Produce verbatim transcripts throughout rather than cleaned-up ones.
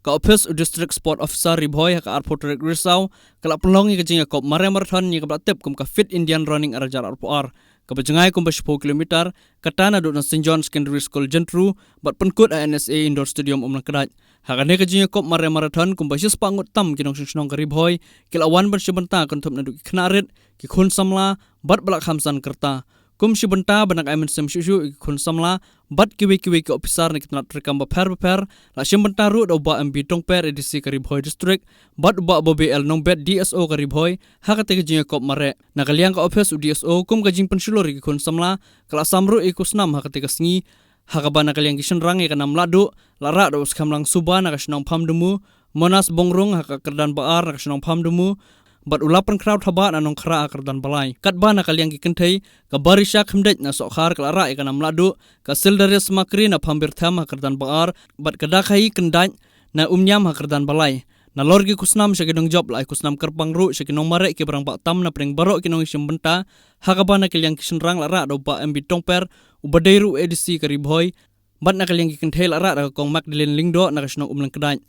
Ka ophis u District Sport Officer Ri Bhoi ha ka arphew tarik Risaw ka la pynlong ïa ka jingïakop Mare Marathon ïa kaba la tip kum ka Fit Indian Running ar hajar arphew ar, kaba jngai kumba shiphew kilometer, kata naduh na St John Secondary School Jentru bad pynkut ha N S A Indoor Stadium Umlangkdait. Ha kane ka jingïakop Mare Marathon kumba shispah ngut tam ki nongshong shnong ka Ri Bhoi ki la wan ban shim bynta kynthup naduh ki khynnah rit, ki khun samla bad ba la kham san kyrta. Kum shi bynta ba dang ai mynsiem shuh shuh ïa ki khun samla bad kiwei kiwei ki ophisar na ki tnat treikam bapher bapher, la shim bynta ruh da u Bah M B Tongper, A D C ka Ri Bhoi District, bad u Bah Bobby L Nongbet, D S O ka Ri Bhoi, ha katei ka jingïakop mareh. Na ka liang ka ophis u D S O, kum ka jingpynshlur ïa ki khun samla, ka la sam ruh ïa ki khusnam ha katei ka sngi, ha kaba na ka liang ki shynrang ïa ka nam lahduh la rah da u Skhem Langsuba na ka shnong Phamdumu, Monas Bongrung ha ka kyrdan ba ar na ka shnong Phamdumu, bad u Lapynkhraw Thabah na Nongkhrah ha kyrdan ba lai. Katba na ka liang ki kynthei, ka Barisha Khymdeit na Sohkhar ka la rah ïa ka nam lahduh, ka Sildarius Makri na Phambirthem ha kyrdan ba ar, bad ka Dakhai Kyndait na Umniam ha kyrdan ba lai. Nalor ki khusnam sha ki nongjop, la ai khusnam kyrpang ruh sha ki nongmareh kiba rangbah tam na pdeng baroh ki nongïashim bynta, ha kaba na ka liang ki shynrang la rah da u Bah M B Tongper, uba dei ruh A D C ka Ri Bhoi, bad na ka liang ki kynthei la rah da ka Kong Magdalene Lyngdoh na ka shnong Umlangkdait.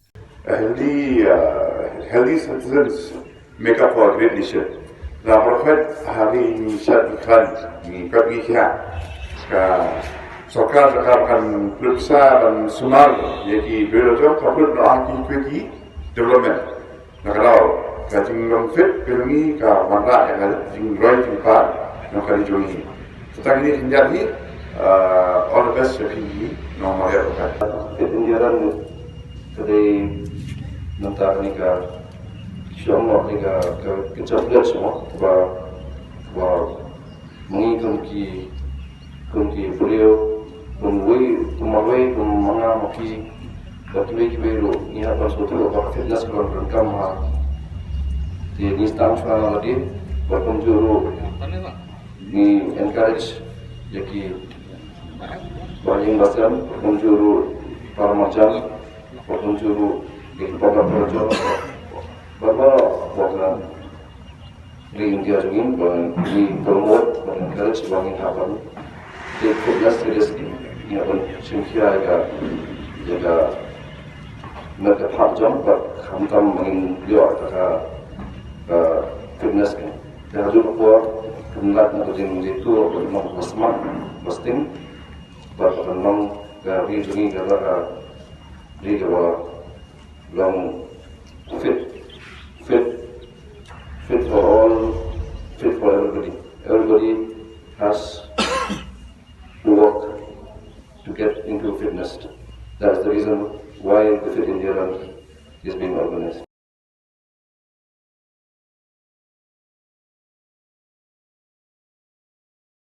A healthy, uh, healthy citizens make up for a great nation. La pyrkhat ha ngi, ngi shad ngi khlaiñ, ngi kot ngi khiah. Ka sorkar ka kan pynlut pisa ban sumar ïa ki briew la jong, ka pynlut noh ha ki, ki, ki development. Na ka daw ka jinglong fit ka jong ngi ka wanrah ïa ka jingroi jingpar na ka ri jong ngi. Sa tang kine khyndiat hi, uh, all the best sha phi nongmareh. Fit India Run ka dei mynta kane ka shong noh, kane ka, ka, ka jop leh shong ba, ba ma ngi kum ki, kum ki briew, kum wei, kum marwei, kum ma nga ma phi, bad kiwei kiwei ruh, ngi hap ban sngewthuh ba ka fitness ka long ryngkam ha. Te ngi sdang shuwa na lade, bad kumjuh ruh ngi encourage ïa ki ba ïing ba sem, bad kumjuh ruh para marjan, bad kumjuh ruh ïa ki para marjan, bad baroh, bad ri India jong ngi, ba ngi promote, ba ngi encourage, ba ngin hap ban take fitness seriously. Ngi hap ban shim khia ïa ka, ïa ka met ka phad jong, bad khamtam ba ngin ïoh ïa ka, ka fitness ka. Te ha kajuh ka por, kan lait na ka jingïathuh, ba ngin long ba smat, ba sting, bad ba kan long ka ri jong ngi ka long ka ri kaba long fit, fit, fit for all, fit for everybody. Everybody has to work to get into fitness. That's the reason why the Fit India Run is being organized.